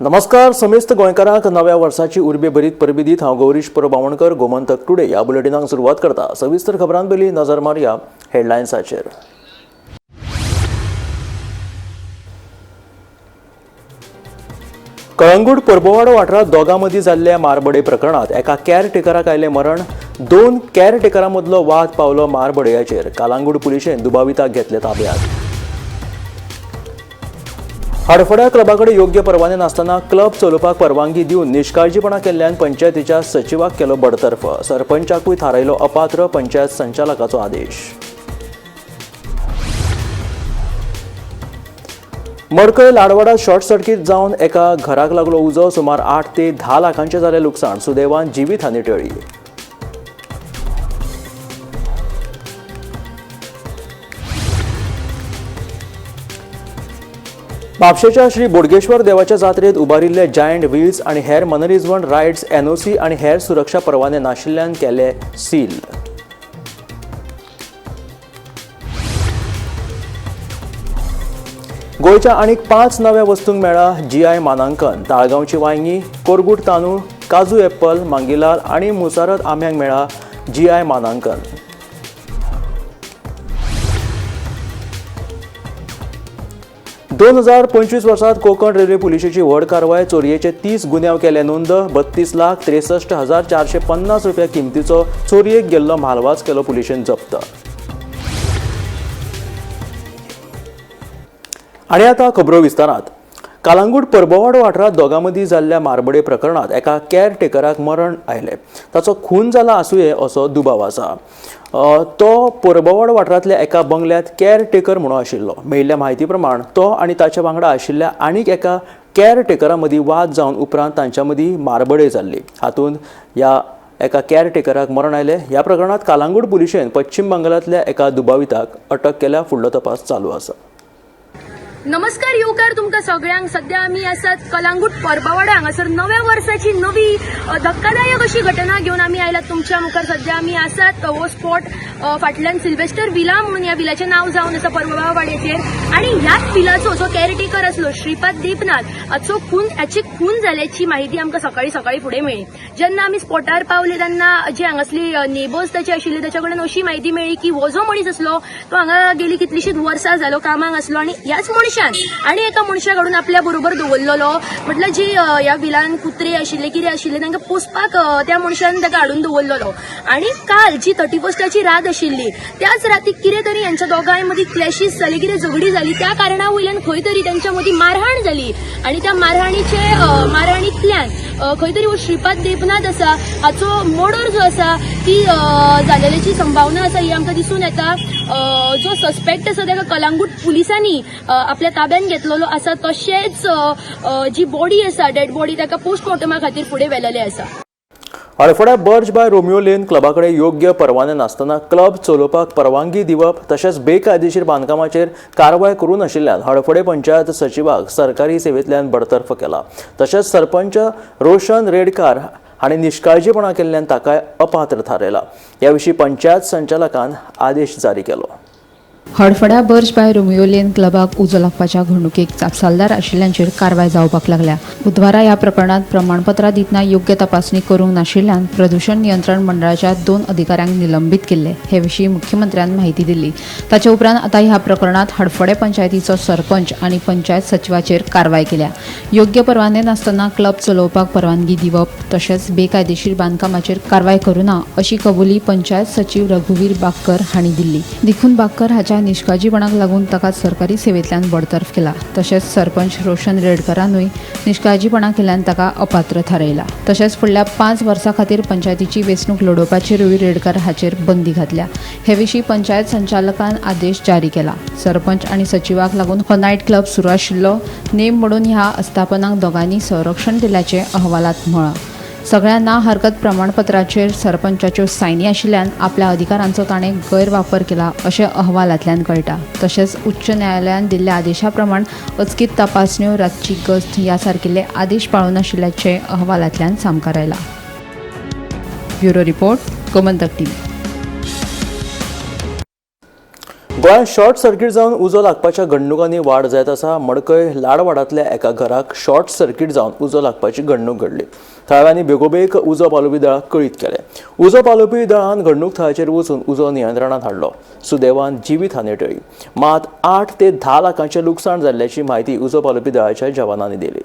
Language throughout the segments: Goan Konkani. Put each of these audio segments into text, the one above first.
नमस्कार समेस्त गोंयकारांक नव्या वर्साची उर्बे भरीत परबी दीत हांव गौरीश परब आमोणकर गोमंतक टुडे ह्या बुलेटिनाक सुरवात करता. सविस्तर खबरां पयलीं नजर मारया हेडलायन्साचेर. कळंगूट परबवाडो वाठारांत दोगां मदीं जाल्ल्या मारबडे प्रकरणांत एका कॅरटेकराक आयलें मरण. 2 कॅरटेकरां मदलो वाद पावलो मारबडयाचेर. कालांगूट पुलिशेन दुबाविताक घेतले ताब्यात. हडफड्या क्लबा कडेन योग्य परवाने नासतना क्लब चलोवपाक परवानगी दिवन निश्काळजीपणा केल्ल्यान पंचायतीच्या सचिवाक केलो बडतर्फ. सरपंचाकूय थारायलो अपात्र. पंचायत संचालकाचो आदेश. मडकय लाडवाडा शॉर्ट सर्किट जावन एका घराक लागलो उजो. सुमार 8 ते 10 लाखांचें जालें लुकसाण. सुदैवान जिवीत हानी टळ्ळी. म्हापशेच्या श्री बोडगेश्वर देवाच्या जात्रेत उबारिल्ले जायंट व्हील्स आनी हेर मनरिजवण रायड्स एनओसी आनी हेर सुरक्षा परवाने नाशिल्ल्यान केले सील. गोंयच्या आनीक 5 नव्या वस्तूंक मेळ्ळा जीआय मानांकन. ताळगांवची वांयगी, कोरगूट तांदूळ, काजू एप्पल, मांगिलाल आनी मुसारत आंब्यांक मेळ्ळा जीआय मानांकन. 2025 वर्सात कोकण रेल्वे पुलिशेची व्हड कारवाय. चोरयेचे 30 गुन्यांव केले नोंद. 32,63,450 रुपया किमतीचो चोरयेक गेल्लो म्हालवाज केलो पुलिशेन जप्त. आनी आतां खबरो विस्तारात. कालांगूट परबवाडो वाठारांत दोगां मदीं जाल्ल्या मारबडे प्रकरणांत एका कॅरटेकराक मरण आयलें. ताचो खून जाला आसुये असो दुबाव आसा. तो परबवाडो वाठारांतल्या एका बंगल्यांत कॅरटेकर म्हणून आशिल्लो. मेळिल्ल्या म्हायती प्रमाण तो आनी ताच्या वांगडा आशिल्ल्या आनीक एका कॅरटेकरा मदीं वाद जावन उपरांत तांच्या मदीं मारबडे जाल्ली. हातूंत ह्या एका कॅरटेकराक मरण आयलें. ह्या प्रकरणांत कालांगूट पुलिशेन पश्चिम बंगालांतल्या एका दुबाविताक अटक केल्या. फुडलो तपास चालू आसा. नमस्कार येवकार तुमकां सगळ्यांक. सध्या आमी आसात कलांगूट परबावाडा हांगासर नव्या वर्साची नवी धक्कादायक अशी घटना घेवन आमी आयलात तुमच्या मुखार. सध्या आमी आसात हो स्पॉट फाटल्यान सिल्वेस्टर विला म्हणून ह्या विलाचें नांव जावन आसा परबावाड्याचेर. आनी ह्याच विलाचो जो कॅरटेकर आसलो श्रीपाद देपनाथ हाचो खून, हाची खून जाल्याची म्हायती आमकां सकाळीं सकाळीं फुडें मेळ्ळी. जेन्ना आमी स्पॉटार पावले तेन्ना जे हांगासली नेबर्स ताचे आशिल्ले ताच्या कडल्यान अशी म्हायती मेळ्ळी की हो जो मनीस आसलो तो हांगा गेली कितलीशीच वर्सां जालो कामाक आसलो आनी ह्याच मनशान आनी एका मनशाक हाडून आपल्या बरोबर दवरलेलो. म्हटल्यार जी ह्या विलान कुत्रे आशिल्ले कितें आशिल्ले तांकां पोसपाक त्या मनशान ताका हाडून दवरलेलो. आनी काल जी 31स्टाची रात आशिल्ली त्याच रातीक कितें तरी हेंच्या दोगांय मदीं क्लॅशीस जाले, कितें झगडी जाली. त्या कारणा वयल्यान खंय तरी तांच्या मदीं मारहाण जाली आनी त्या मारहाणींतल्यान खंय तरी हो श्रीपाद देपनाथ आसा हाचो मर्डर जो आसा ती जालेल्याची संभावना आसा ही आमकां दिसून येता. जो सस्पेक्ट आसा ताका कलांगूट पुलिसांनी आपल्या ताब्यात घेतलेलो आसा. तशेंच जी बॉडी आसा डेड बॉडी ताका पोस्टमॉर्टमा खातीर फुडें व्हेलेले आसा. हडफड्या बर्ज बाय रोमियो लेन क्लबा कडेन योग्य परवाने नासतना क्लब चलोवपाक परवानगी दिवप तशेंच बेकायदेशीर बांदकामाचेर कारवाय करूं नाशिल्ल्यान हडफडे पंचायत सचिवाक सरकारी सेवेंतल्यान बडतर्फ केला. तशेंच सरपंच रोशन रेडकार हांणी निश्काळजीपणा केल्ल्यान ताकाय अपात्र थारयला. ह्या विशीं पंचायत संचालकान आदेश जारी केलो. हडफड्या बर्ज बाय रोमियो लेन क्लबाक उजो लागपाच्या घडणुकेक जापसालदार आशिल्ल्यांचेर कारवाय जावपाक लागल्या. बुधवारा ह्या प्रकरणांत प्रमाणपत्रां दितना योग्य तपासणी करूंक नाशिल्ल्यान प्रदूषण नियंत्रण मंडळाच्या 2 अधिकाऱ्यांक निलंबीत केल्ले. हे विशीं मुख्यमंत्र्यान म्हायती दिली. ताचे उपरांत आतां ह्या प्रकरणांत हडफडें पंचायतीचो सरपंच आनी पंचायत सचिवाचेर कारवाय केल्या. योग्य परवाने नासतना क्लब चलोवपाक परवानगी दिवप तशेंच बेकायदेशीर बांदकामाचेर कारवाय करूना अशी कबुली पंचायत सचीव रघुवीर बागकर हांणी दिल्ली. देखून बागकर हाच्या निश्काळजीपणाक लागून ताका सरकारी सेवेंतल्यान बडतर्फ केला. तशेंच सरपंच रोशन रेडकरानूय निश्काळजीपणा केल्ल्यान ताका अपात्र थारयला. तशेंच फुडल्या 5 वर्सां खातीर पंचायतीची वेंचणूक लडोवपाचेरूय रेडकर हाचेर बंदी घातल्या. हे विशीं पंचायत संचालकान आदेश जारी केला. सरपंच आनी सचिवाक लागून हो नायट क्लब सुरू आशिल्लो. नेम मोडून ह्या आस्थापनाक दोगांनी संरक्षण दिल्याचें अहवालांत म्हळां. सगळ्या ना हरकत प्रमाणपत्राचेर सरपंचाच्यो सायनी आशिल्ल्यान आपल्या अधिकारांचो ताणें गैरवापर केला अशें अहवालांतल्यान कळटा. तशेंच उच्च न्यायालयान दिल्ल्या आदेशा प्रमाण अचकीत तपासण्यो, रातची गस्त ह्या सारकिल्ले आदेश पाळूनाशिल्ल्याचें अहवालांतल्यान सामकार आयलां. Bureau report, Gomantak TV. गोंयांत शॉर्ट सर्किट जावन उजो लागपाच्या घडणुकांनी वाड जायत आसा. मडकय लाडवाडांतल्या एका घराक शॉर्ट सर्किट जावन उजो लागपाची घडणूक घडली. थळाव्यांनी बेगोबेग उजो पालोवपी दळाक कळीत केलें. उजो पालोवपी दळान घडणूक थळाचेर वचून उजो नियंत्रणांत हाडलो. सुदैवान जिवीत हानी टळ्ळी, मात 8 ते 10 लाखांचें लुकसाण जाल्ल्याची म्हायती उजो पालोवपी दळाच्या जवानांनी दिली.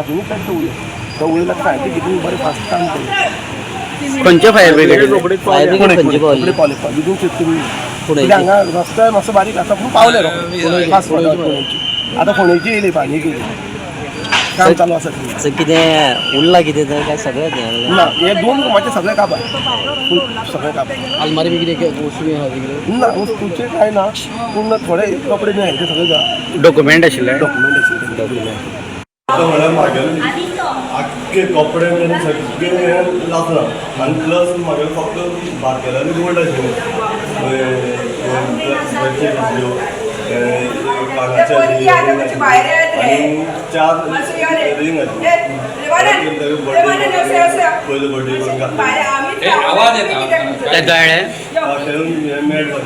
अजूनही पेट्रोल तो उरला फायर ब्रिगेडीन बरें फास्ट काम केलें. खंयचे फायर ब्रिगेड? रोखडेच फायर पावले. ब्रिगेड खंयची पावली? रोखडे पावले विदीन 15 मिनिट्स. हांगा रस्तो मातसो बारीक आसा पूण पावले रोखडे फास्ट फोंडेची. आतां फोंडेची येयली, पाणी येयली, काम चालू आसा थंय. सो कितें उरला कितें तर काय सगळेंच हें ना, हे दोन रुमाचे सगळे काबार, फूल सगळे काबार. अलमारी बी कितें वस्तू आहा तिकडे? ना, वस्तूचे कांय ना, पूण थोडे कपडे बी आयले ते सगळे. डॉक्युमेंट आशिल्ले? डॉक्युमेंट आशिल्ले. आतां म्हळ्यार म्हागेले आख्खे कपडे बीन सगळे हें लासलां आनी प्लस म्हागेले फक्त बारकेल्यानी गोल्ड आशिल्लें, कसल्यो कानाचे आनी 4 रिंग आशिल्ले. पयलो बर्थडे करून घातले. ते जळ्ळे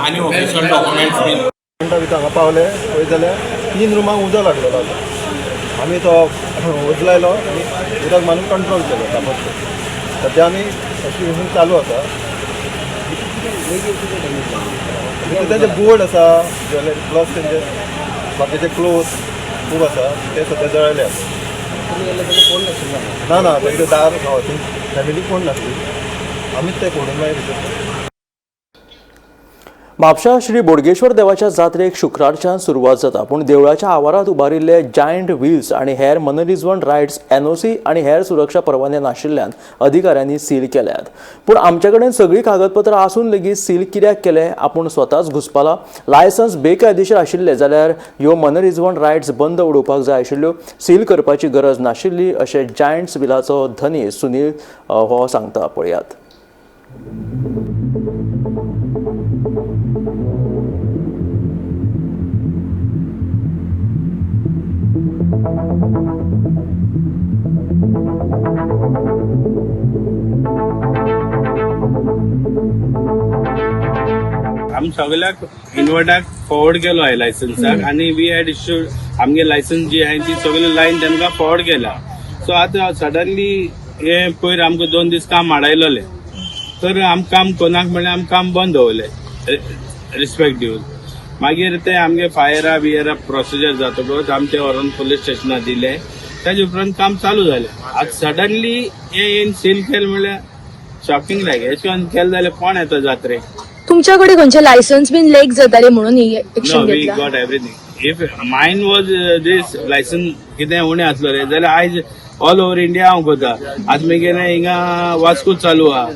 आनी ऑफिशियल डॉक्युमेंट्स बीन. मिनटां भितर हांगा पावले पळयत जाल्यार 3 रुमांक उजो लागलेलो आसा. आमी तो उजो लायलो आनी उदक मारून कंट्रोल केलो ताबडतोब. सद्या आमी एस्टिमेशन चालू आसा. भितर तेंचे बोर्ड आसा, ज्वेलरी प्लस तेंचे बाकीचे क्लोथ खूब आसा, ते सद्या जळ्ळेले आसा. ना ना, तेंचे दार फॅमिली कोण नासली, आमीच ते फोडून मागीर भितर. म्हापशा श्री बोडगेश्वर देवाच्या जात्रेक शुक्रारच्यान सुरवात जाता, पूण देवळाच्या आवारांत उबारिल्ले जायंट व्हील्स आनी हेर मनरिजवण रायड्स एनओसी आनी हेर सुरक्षा परवाने नाशिल्ल्यान अधिकाऱ्यांनी सील केल्यात. पूण आमचे कडेन सगळीं कागदपत्रां आसून लेगीत सील कित्याक केले आपूण स्वताच घुसपाला. लायसन्स बेकायदेशीर आशिल्ले जाल्यार ह्यो मनरिजवण रायड्स बंद उडोवपाक जाय आशिल्ल्यो, सील करपाची गरज नाशिल्ली अशें जायंट्स व्हिलाचो धनी सुनील हो सांगता. पळयात. आमी सगळ्याक इन्वर्टाक फॉरवर्ड केलो आहे लायसन्साक आनी we had issued आमगे लायसन्स जी आहे ती सगळी लायन तांकां फॉरवर्ड केला. सो आतां सडनली हे पयर आमकां 2 दीस काम आडायलोले, तर आम काम कोणाक म्हणल्यार आम काम बंद दवरलें रिस्पेक्ट दिवन. मागीर ते आमगे फायरा बियरा प्रोसिजर जातकच आमी ते व्हरोन पुलीस स्टेशनार दिले, ताजे उपरांत काम चालू जालें. आतां सडनली हे येवन सील केलें म्हणल्यार शॉकिंग लायक. एशें करून केलें जाल्यार कोण येता जात्रेक? तुमच्याकडे खंयचे लायसन्स बीन लेक जाताले म्हणून ही एक्शन No, we घेतला? got everything. If mine was this license कितें उणें आसलो रे जाल्यार आयज ऑल ओवर इंडिया हांव करता. आज मुगेलें हिंगा वास्को चालू आहा,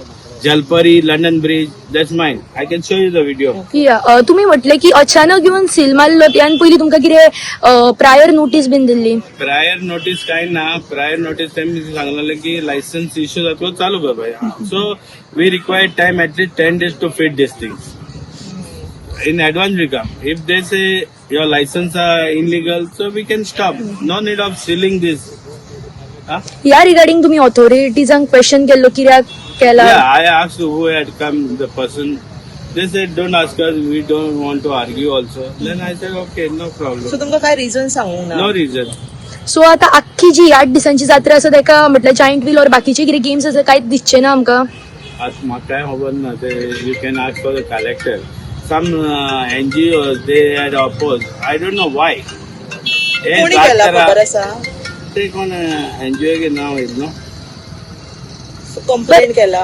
Jalpari, London Bridge, that's mine. I can show you the video. या, तुम्ही म्हटले की अचानक येवन सील मारलो, त्यान पयलीं तुमकां कितें प्रायर नोटीस बीन दिल्ली? प्रायर नोटीस कांय ना. प्रायर नोटीस तेमी सांगलेलें की लायसन्स इश्यू जातकच चालू करपाचें. So we required time at least 10 days to fit these things. In advance we come. If they say your license are illegal, so we can stop. No need of sealing this. Huh? ह्या रिगार्डिंग तुम्ही ऑथॉरिटीजांक क्वेश्चन केल्लो कित्याक केला? Yeah, I asked who had come, the person. They said, don't ask us, we don't want to argue also. Then I said, okay, no problem. So तुमकां काय रिझन सांगूंक ना? No reason. सो आता आख्खी जी 8 दिसांची जात्रा आसा ताका म्हटल्यार जायंट व्हील और बाकीचे कितें गेम्स आसा कांयच दिसचे ना आमकां? Ask म्हाका काय खबर ना, ते you can ask for the collector. Some NGOs, they had opposed. I don't know why. हे कोणी केला जात्रा- खबर आसा? ते कोण एनजीओ के नाव येत न्हू? कंप्लेन केला?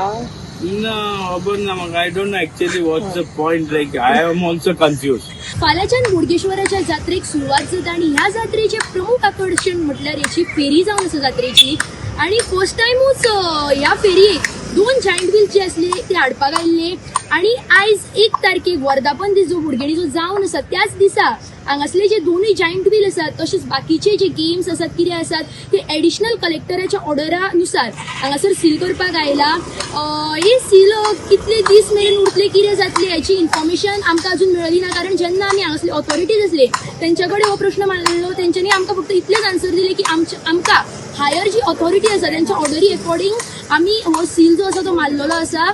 ना, खबर ना म्हाका. I don't know actually what's the point. Like, I am also confused. फाल्यांच्यान बोडगेश्वराच्या जात्रेक सुरवात जाता आनी ह्या जात्रेचें प्रमुख आकर्शण म्हटल्यार हेची फेरी जावन आसा जात्रेची. आनी फर्स्ट टायमूच ह्या फेरयेक 2 जायंट व्हील जे आसले ते हाडपाक आयिल्ले. आनी आयज 1 तारखेक वर्धापन दीस जो भुरग्यांनी जो जावन आसा त्याच दिसा हांगासले जे दोनूय जायंट व्हील आसात तशेंच बाकीचे जे गेम्स आसात कितें आसात ते एडिशनल कलेक्टराच्या ऑर्डरानुसार हांगासर सील करपाक आयला. हे सील कितले दीस मेरेन उरतले कितें जातले हाची इन्फॉर्मेशन आमकां अजून मेळ्ळी ना, कारण जेन्ना आमी हांगासले ऑथॉरिटीज आसले तेंच्या कडेन हो प्रश्न मांडलो तेंच्यांनी आमकां फक्त इतलेच आन्सर दिले की आमकां हायर जी ऑथॉरिटी आसा तेंच्या ऑर्डरी अकॉर्डिंग आमी हो सील जो आसा तो मारलेलो आसा.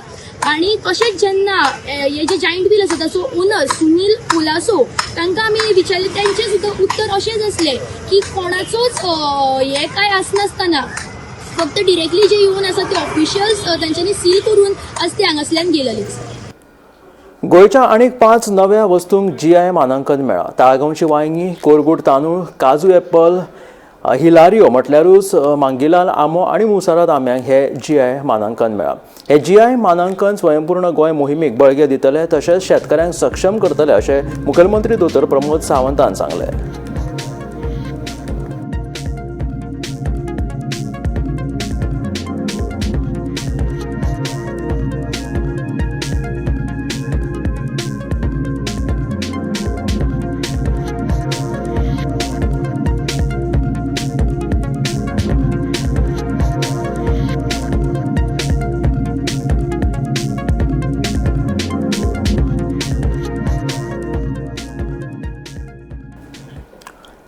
आनी तशेंच जेन्ना हे जे जायंट व्हील आसा ताचो ओनर सुनील कोलासो तांकां आमी विचारलें, तेंचें सुद्दां उत्तर अशेंच आसलें की कोणाचोच हें कांय आसनासतना फक्त डिरेक्टली जे येवन आसा ते ऑफिशियल्स तांच्यांनी सील करून आज ते हांगासल्यान गेलेले. गोंयच्या आनीक 5 नव्या वस्तूंक जीआय मानांकन मेळ्ळां. ताळगांवची वांयगी, कोरगूट तांदूळ, काजू एप्पल, हिलारियो म्हटल्यारूच मांगीलाल आंबो आनी मुसारात आंब्यांक हे जीआय मानांकन मेळ्ळां. हे जीआय मानांकन स्वयंपूर्ण गोंय मोहिमेक बळगें दितले तशेंच शेतकाऱ्यांक सक्षम करतले अशें मुखेलमंत्री दोतोर प्रमोद सावंतान सांगलें.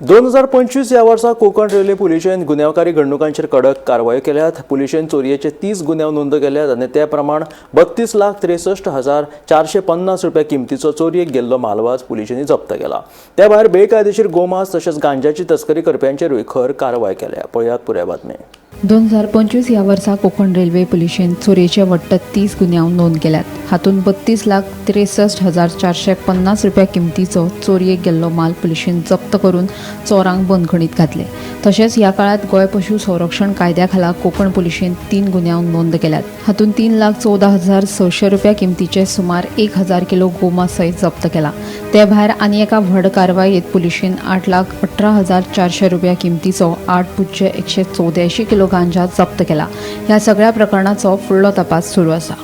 दोन 2025 ह्या वर्सा कोंकण रेल्वे पुलिशेन गुन्यांवकारी घडणुकांचेर कडक कारवाय केल्यात. पुलिशेन चोरयेचे 30 गुन्यांव नोंद केल्यात आनी ते प्रमाण 32,63,450 रुपया किमतीचो चोरयेक गेल्लो म्हालवाज पुलिशेंनी जप्त केला. त्या भायर बेकायदेशीर गोमांस तशेंच गांजाची तस्करी करप्यांचेरूय खर कारवाय केल्या. पळयात पुराय बातमी. 2025 ह्या वर्सा कोंकण रेल्वे पुलिशेन चोरयेचे वट्ट 30 गुन्यांव नोंद केल्यात. हातूंत 32,63,450 रुपया किमतीचो चोरयेक गेल्लो माल पुलिशेन जप्त करून चोरांक बंदखणीत घातले. तशेंच ह्या काळांत गोंय पशु संरक्षण कायद्या खाला कोंकण पुलिशेन 3 गुन्यांव नोंद केल्यात. हातूंत 3,14,600 रुपया किमतीचे सुमार 1,000 किलो गोमांस सयत जप्त केला. ते भायर आनी एका व्हड कारवायेंत पुलिशेन 8,18,400 रुपया किमतीचो 8.184 किलो गांजा जप्त केला. ह्या सगळ्या प्रकरणाचो फुडलो तपास सुरू आसा.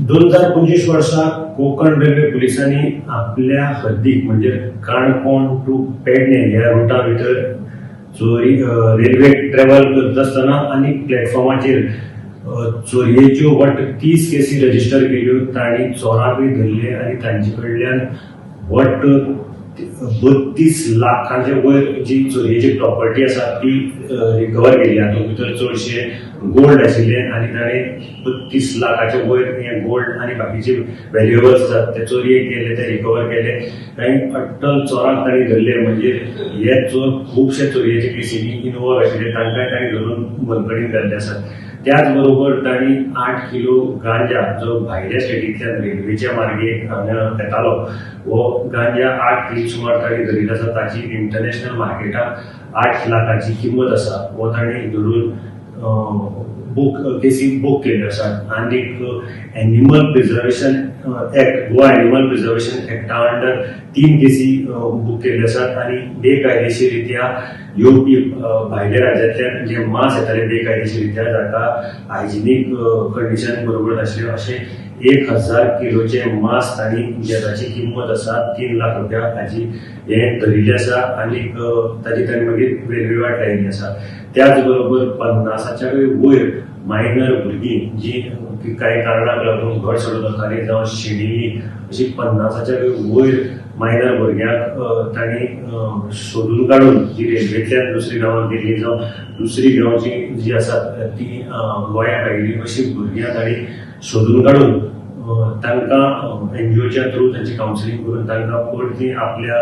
2025 वर्सा कोंकण रेल्वे पुलिसांनी आपल्या हद्दीक म्हणजे काणकोण टू पेडणे ह्या रुटा भितर चोरी रेल्वे ट्रॅव्हल करता आसतना आनी प्लॅटफॉर्माचेर चोरयेच्यो वट्ट 30 केसी रजिस्टर केल्यो. तांणी चोरांकूय धरले आनी तांचे कडल्यान वट्ट 32 लाखांचे वयर जी चोरयेची प्रॉपर्टी आसा ती रिकवर केली. हातूंत भितर चडशे गोल्ड आशिल्ले आनी ताणें 32 लाखाचे वयर हे गोल्ड आनी बाकीचे व्हॅल्युएबल्स आसात ते चोरयेक गेले, ते रिकवर केले. कांय अट्टल चोरांक तांणी धरले. म्हणजे हे चोर खुबशे चोरयेच्या केसींनी इनवॉल्व आशिल्ले, तांकांय तांणी धरून बंदखणीत घाल्ले आसात. त्याच बरोबर तांणी 8 किलो गांजा जो भायल्या स्टेटींतल्यान रेल्वेच्या मार्गे हांगा येतालो हो गांजा 8 किलो सुमार तांणी धरिल्लो आसा. ताची इंटरनॅशनल मार्केटाक 8 लाखाची किंमत आसा. हो तांणी धरून केसी बूक केल्ल्यो आसात. आनीक animal preservation act, Goa animal preservation एक्टा अंडर 3 केसी बूक केल्ल्यो आसात. आनी बेकायदेशीर रित्या येवपी भायल्या राज्यांतल्यान जे मांस येताले बेकायदेशीर रित्या जाका हायजिनीक कंडिशन बरोबर नाशिल्लें अशें 1,000 किलोचे मांस तांणी ताची किंमत आसा 3 लाख रुपया हाजी हें धरिल्लें आसा. आनीक ताजी तांणी मागीर वेगळी लायिल्ली आसा. त्याच बरोबर 50च्या वयर मायनर भुरगीं जी कांय कारणाक लागून घर सोडून वतालीं जावं शेणिल्लीं अशी 50च्या वयर मायनर भुरग्यांक तांणी सोदून काडून जी रेल्वेंतल्यान दुसरी गांवांत गेल्ली जावं दुसरी गांवची जी आसात ती गोंयांत आयिल्ली अशी भुरग्यां तांणी सोदून काडून तांकां एनजीओच्या थ्रू तांची कावन्सिलींग करून तांकां परती आपल्या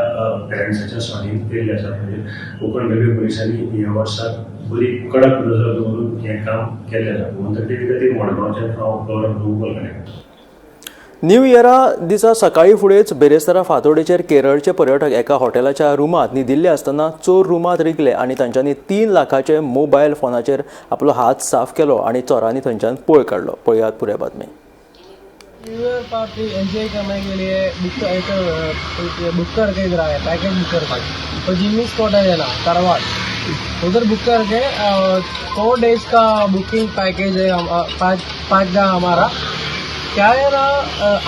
पेरंट्साच्या स्वाधीन केल्ले आसा. म्हणजे कोंकण रेल्वे पुलिसांनी ह्या वर्साक बरी कडक नजर दवरून हें काम केल्लें आसा. गोमंतक टीव्ही खातीर मडगांवच्यान हांव गौरव प्रभू कोलकणे. न्यू इयरा दिसा सकाळी फुडेंच बेरेस्तारा फांतोडेचेर केरळचे पर्यटक एका हॉटेलाच्या रुमांत न्हिदिल्ले आसतना चोर रुमांत रिगले आनी तांच्यांनी 3 लाखाचे मोबायल फोनाचेर आपलो हात साफ केलो आनी चोरांनी थंयच्यान पळ काडलो. पळयात पुराय बातमी. न्यू ईयर पार्टी एंजॉय करने के लिए बुक करके इधर आया, पैकेज बुक करके तो जिम्मी स्कॉटेज है ना करवाड़, उधर बुक करके 4 डेज का बुकिंग पैकेज है 5 का हमारा। क्या है ना,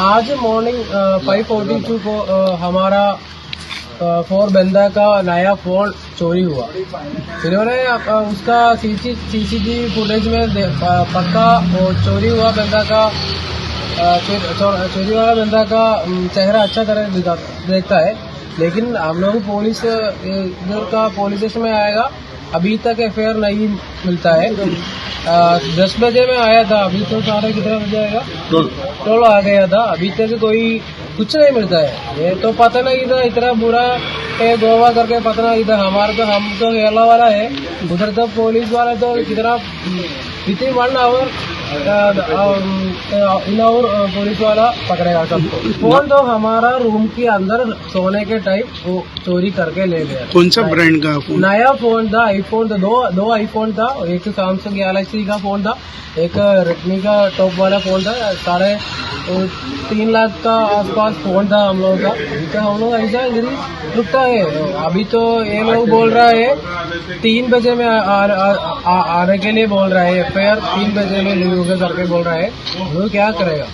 आज मॉर्निंग 5:42 को हमारा 4 बंदा का नया फोन चोरी हुआ। इन्होंने उसका सीसीटीवी फुटेज में पक्का वो चोरी हुआ बंदा का चोरी वाला बंदा का चेहरा अच्छा तरह देखता है, लेकिन हम लोग पुलिस इधर का पुलिस स्टेशन में आएगा, अभी तक एफआईआर नहीं मिलता है। 10 बजे में आया था, अभी तो साढ़े कितना बजे आएगा, 12 आ गया था, अभी तक कोई कुछ नहीं मिलता है। ये तो पता नहीं था इतना बुरा है गोवा करके, पता नहीं था हमारे तो, हम तो केरला वाला है, उधर तो पुलिस वाला तो कितना within 1 hour in hour police वाला पकड़ेगा सबको। फोन तो हमारा रूम के अंदर सोने के टाइम वो चोरी करके ले गया। कौन सा ब्रांड का फोन? नया फोन था, आईफोन था, दो आईफोन था, एक सैमसंग गैलेक्सी का फोन था, एक रेडमी का टॉप वाला फोन था। 3.5 लाख का आसपास फोन था हम लोगों का। अभी तो हम लोग ऐसा इधर ही रुकता है। अभी तो ये लोग बोल रहा है 3 बजे में आने के लिए बोल रहा है, एफआईआर 3 बजे में होगा करके बोल रहा है। वो क्या करेगा?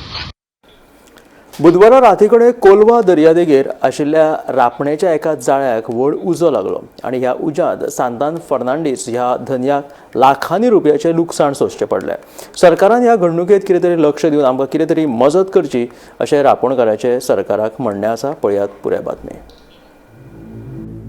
बुधवारा राती कडेन कोलवा दर्यादेगेर आशिल्ल्या रापणेच्या एका जाळ्याक व्हड उजो लागलो आनी ह्या उज्यांत सांतान फर्नांडीस ह्या धनयाक लाखांनी रुपयाचें लुकसाण सोंसचें पडलें। सरकारान ह्या घडणुकेंत कितें तरी लक्ष दिवन आमकां कितें तरी मजत करची अशें रापोणकाराचें सरकाराक म्हणणें आसा। पळयात पुराय बातमी।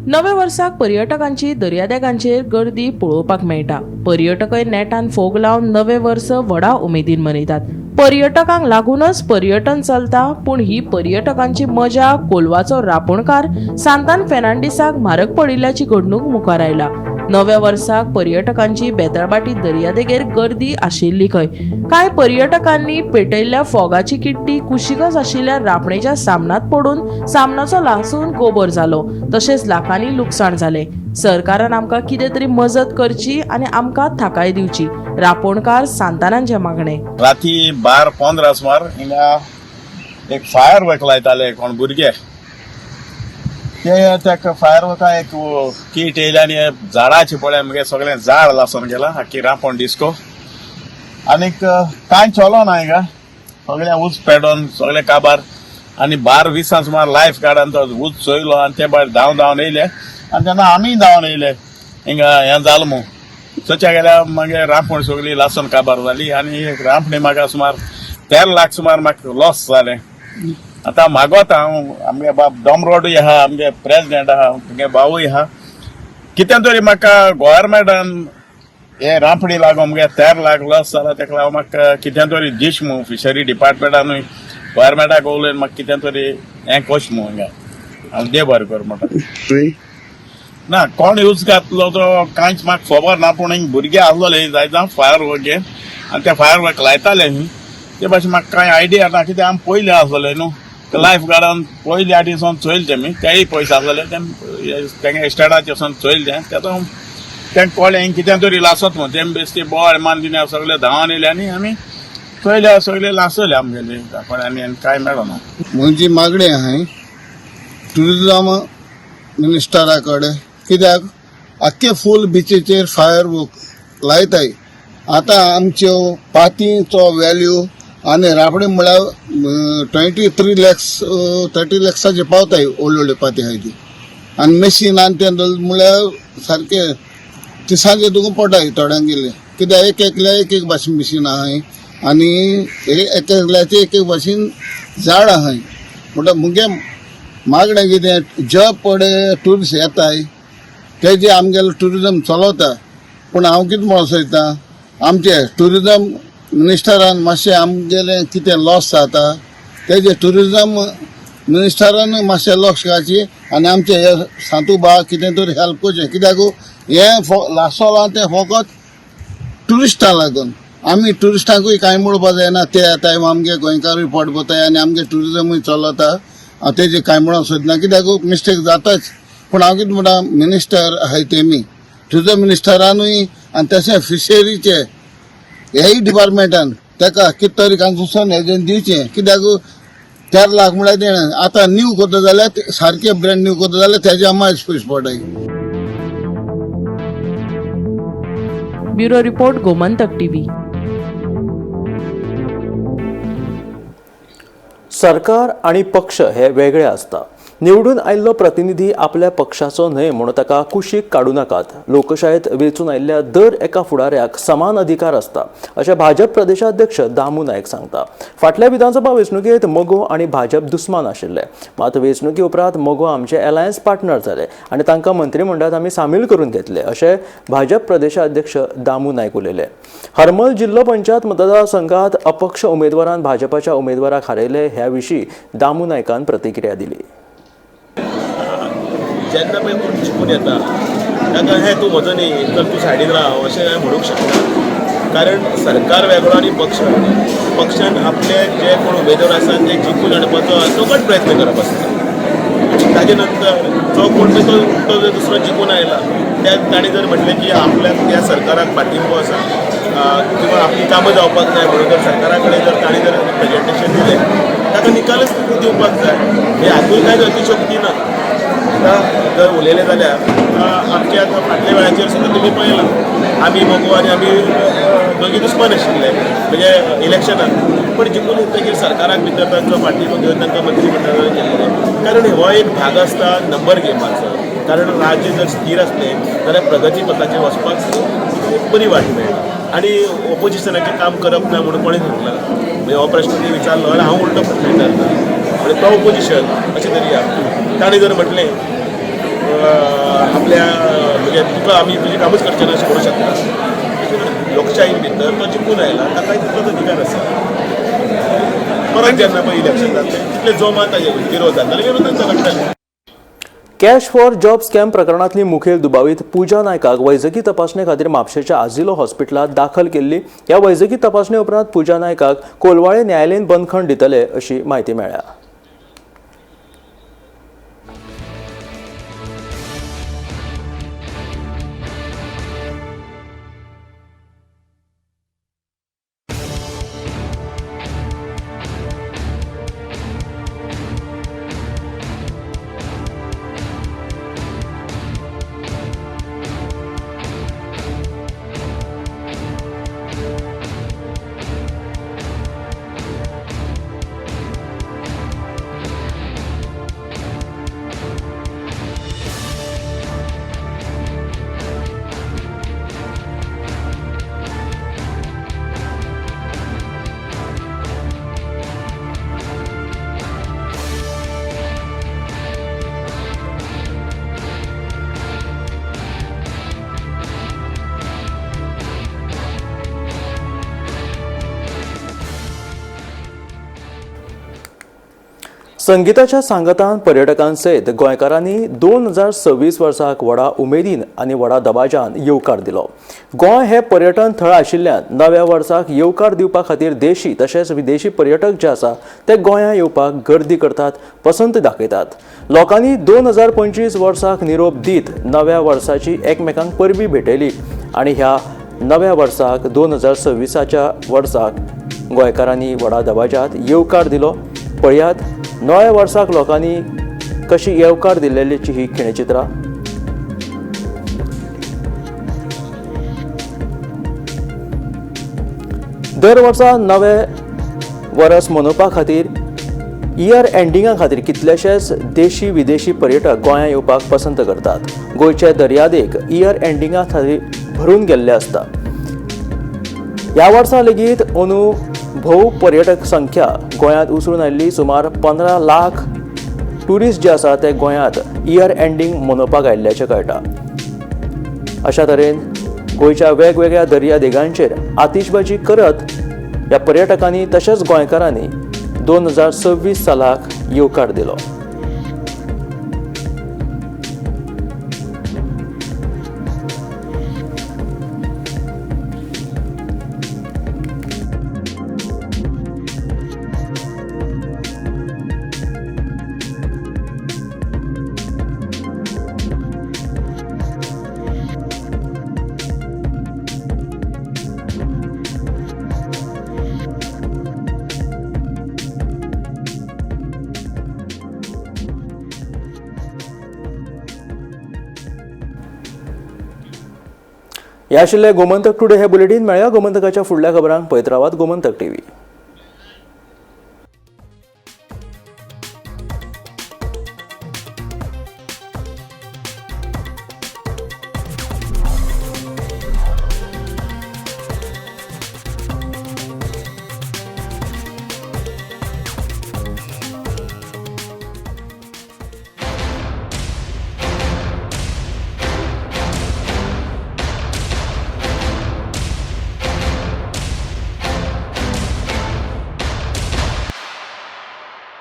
नव्या वर्साक पर्यटकांची दर्यादेगांचेर गर्दी पळोवपाक मेळटा। पर्यटकय नेटान फोग लावन नवें वर्स व्हडा उमेदीन मनयतात। पर्यटकांक लागूनच पर्यटन चलता, पूण ही पर्यटकांची मजा कोलवाचो रापोणकार सांतान फेर्नांडीसाक म्हारग पडिल्ल्याची घडणूक मुखार आयला। नव्या वर्साक पर्यटकांची बेताळबाटी दर्यादेगेर गर्दी आशिल्ली खंय। कांय पर्यटकांनी पेटयल्ल्या फोगाची किट्टी कुशीकच आशिल्ल्या रापणेच्या सामनात पडून सामनाचो लासून गोबर जालो, तशेंच लाखांनी लुकसाण जालें। सरकारान आमकां कितें तरी मजत करची आनी आमकां थाकाय दिवची, रापोणकार सांतानांचें मागणें। राती 12:15 सुमार हिंगा एक फायर वर्क लायताले कोण भुरगे, ते त्या फायर वर्का एक कीट येयले आनी झाडाचे पळय मगे सगळें झाड लासून गेलां आख्खी रांपोण डिस्को। आनीक कांय चलोना हिंगा, सगळें ऊस पेडोन सगळें काबार। आनी 12:20 सुमार लायफ गार्डान तो ऊस चोयलो आनी ते भायर धांवन धांवन येयले आनी तेन्ना आमी धांवन येयले हिंगा हें जालें म्हूण। चोच्या गेल्यार मागीर रांपोण सगळी लासून काबार जाली आनी एक रांपणी म्हाका सुमार 13 लाख सुमार म्हाका लॉस जालें। आतां मागोता हांव आमगे बाब डोमरोडूय आहा, आमगे प्रेजिडेंट आहा, आमगे भावूय आहा, कितें तरी म्हाका गोवोरमेंटान हे रांपणी लागून मुगे 13 लाख लॉस जाला, तेका लागून म्हाका कितें तरी दीश म्हूण फिशरी डिपार्टमेंटानूय गोवोरमेंटाक उलोवन म्हाका कितें तरी हें कोश म्हूण हिंगा हांव देव बरें कर म्हणटा। ना कोण यूज घातलो तो कांयच म्हाका खबर ना, पूण हिंग भुरगे आसलोले जायत फायर वर्क आनी ते फायर वर्क लायताले न्ही, ते भाशेन म्हाका कांय आयडिया ना, कित्याक आमी पयलीं आसलोले न्हू लायफ गार्डान पयली आटी सावन चोयले तेमी, तेय पयशे आसलेले तेंगे इस्टेटाचे वचून चोयले तें, तेतून तेंका कळ्ळें हिंग कितें तरी लासत म्हूण, तेमी बेश्टी बोवाळ मान दिना सगळे धांवन येयले आनी आमी चोयले सगळे लासले आमगेले आनी कांय मेळना। म्हजी मागणी आहाय ट्युरिजम मिनिस्टरा कडेन, कित्याक आख्खे फूल बिचीचेर फायर वर्क लायताय। आतां आमच्यो पातींचो वेल्यू आनी रापणी म्हळ्यार 23 लॅक्स 30 लॅक्साचे पावताय व्हडल्यो व्हडल्यो पाती आहाय ती, आनी मशीन आनी तें म्हळ्यार सारकें तिसांचे तुका पडटाय थोड्यांगेले, कित्याक एक एकल्या एक एक भाशेन मशीन आहाय आनी एक एकल्याचे एक एक भाशेन झाड आहाय। म्हणटा मुगे मागणें कितें, जे पळय ट्युरिस्ट येताय तेजे आमगेलो ट्युरिजम चलता, पूण हांव कितें म्हणूंक सोदता आमचे ट्युरिजम मिनिस्टरान मातशें आमगेलें कितें लॉस जाता तेजे ट्युरिजम मिनिस्टरान मातशें लक्ष घालचें आनी आमचे हे सांतू बा कितें तरी हेल्प करचें, कित्याक हें लासोलां तें फकत ट्युरिस्टां लागून, आमी ट्युरिस्टांकूय कांय म्हणपाक जायना, ते येताय आमगे गोंयकारूय पोट भरताय आनी आमगे ट्युरिजमूय चलता, तेजे कांय म्हणूंक सोदना कित्याक मिस्टेक जाताच। पूण हांव कितें म्हणटा मिनिस्टर आहाय तेमी ट्युरिजम मिनिस्टरानूय आनी तशें फिशरीचे हेय डिपार्टमेंटान ताका कितें तरी कन्सेशन हेजेन दिवचें, कित्याक 13 लाख म्हळ्यार तेणें आतां न्यू करता जाल्यार सारकें ब्रँड न्यू करता जाल्यार तेजे आमाज पयशे पडटाय। Bureau report, Gomantak TV. सरकार आनी पक्ष हे वेगळे आसता. निवडून आयिल्लो प्रतिनिधी आपल्या पक्षाचो न्हय म्हूण ताका कुशीक काडूं नाकात. लोकशायेत वेंचून आयिल्ल्या दर एका फुडाऱ्याक समान अधिकार आसता अशें भाजप प्रदेशाध्यक्ष दामू नायक सांगता. फाटल्या विधानसभा वेंचणुकेंत मगो आनी भाजप दुस्मान आशिल्ले, मात वेंचणुके उपरांत मगो आमचे अलायन्स पार्टनर जाले आनी तांकां मंत्रिमंडळांत आमी सामील करून घेतले अशें भाजप प्रदेशाध्यक्ष दामू नायक उलयले. हरमल जिल्लो पंचायत मतदारसंघात अपक्ष उमेदवारान भाजपाच्या उमेदवाराक हारयले ह्या विशीं दामू नायकान प्रतिक्रिया दिली. जेन्ना पळय कोण जिखून येता ताका हें तूं म्हजो न्ही तर तूं सायडीन राव अशें हांवें म्हणूंक शकना, कारण सरकार वेगळो आनी पक्ष वेगळो. पक्षान आपले जे कोण उमेदवार आसा ते जिखून हाडपाचो सगळो प्रयत्न करप आसता. ताजे नंतर जो कोण पळय तो जर दुसरो जिखून आयला त्या ताणें जर म्हटलें की आपल्याक त्या सरकाराक पाठिंबो आसा किंवा आपलीं कामां जावपाक जाय म्हणून जर सरकारा कडेन जर ताणें जर प्रेजेंटेशन दिलें ताका निकालच दिवपाक जाय. हे हातूंत कांयच अतिशयोक्ती ना. आतां जर उलयलें जाल्यार आमच्या आतां फाटल्या वेळाचेर सुद्दां तुमी पळयलां आमी मगो आनी आमी दोगी दुस्मान आशिल्ले म्हणजे इलेक्शनाक, पण जिखून येतकीर सरकाराक भितर तांचो पाठिंबो घेवन तांकां मंत्रीमंडळान केल्लें. कारण हो एक भाग आसता नंबर गेमाचो. कारण राज्य जर स्थीर आसलें जाल्यार प्रगती पथाचेर वचपाक एक बरी वाट मेळटा. आनी ओपोजिशनाचें काम करप ना म्हणून कोणें सांगलां? म्हणजे हो प्रश्न तुमी विचारलो जाल्यार हांव उल्टो प्रश्न विचारता, म्हणजे तो ओपोजिशन अशें धरया ताणें जर म्हटलें आपल्या म्हणजे तुका आमी तुजें कामूच करचें ना अशें म्हणूं शकता. लोकशाही भितर तो जिखून आयला ताकाय तितलोच अधिकार आसा. परत जेन्ना पळय इलेक्शन जातलें तितले जोमान ताजे विरोध जातले, विरोधान झगडटले. कॅश फॉर जॉब स्कॅम प्रकरणांतली मुखेल दुबावीत पूजा नायकाक वैजकी तपासणे खातीर म्हापशेच्या आझिलो हॉस्पिटलांत दाखल केल्ली. ह्या वैजकी तपासणे उपरांत पूजा नायकाक कोलवाळे न्यायालयीन बंदखण दितले अशी म्हायती मेळ्ळ्या. संगीताच्या सांगातान पर्यटकांसयत गोंयकारांनी 2026 वर्साक व्हडा उमेदीन आनी व्हडा दबाज्यान येवकार दिलो. गोंय हे पर्यटन थळ आशिल्ल्यान नव्या वर्साक येवकार दिवपा खातीर देशी तशेंच विदेशी पर्यटक जे आसा ते गोंया येवपाक गर्दी करतात, पसंत दाखयतात. लोकांनी 2025 वर्साक निरोप दीत नव्या वर्साची एकमेकांक परबी भेटयली आनी ह्या नव्या वर्साक 2026च्या वर्साक गोंयकारांनी व्हडा दबाज्यात येवकार दिलो. पळयात नव्या वर्साक लोकांनी कशी येवकार दिल्ल्याची ही खिणचित्रां. दर वर्सा नवे वर्स मनोवपा खातीर इयर एंडिंगा खातीर कितलेशेच देशी विदेशी पर्यटक गोंया येवपाक पसंत करतात. गोंयचे दर्यादेग इयर एंडिंगा खातीर भरून गेल्ले आसता. ह्या वर्सा लेगीत अंदू भोव पर्यटक संख्या गोंयांत उसळून आयिल्ली. सुमार 15 लाख ट्युरिस्ट जे आसा ते गोंयांत इयर एंडींग मनोवपाक आयिल्ल्याचें कळटा. अशा तरेन गोंयच्या वेगवेगळ्या दर्यादेगांचेर आतिशबाजी करत ह्या पर्यटकांनी तशेंच गोंयकारांनी 2026 सालाक येवकार दिलो. हे आशिल्ले गोमंतक टुडे हे बुलेटीन. मेळया गोमंतकाच्या फुडल्या खबरांक. पळयत रावात गोमंतक टीव्ही.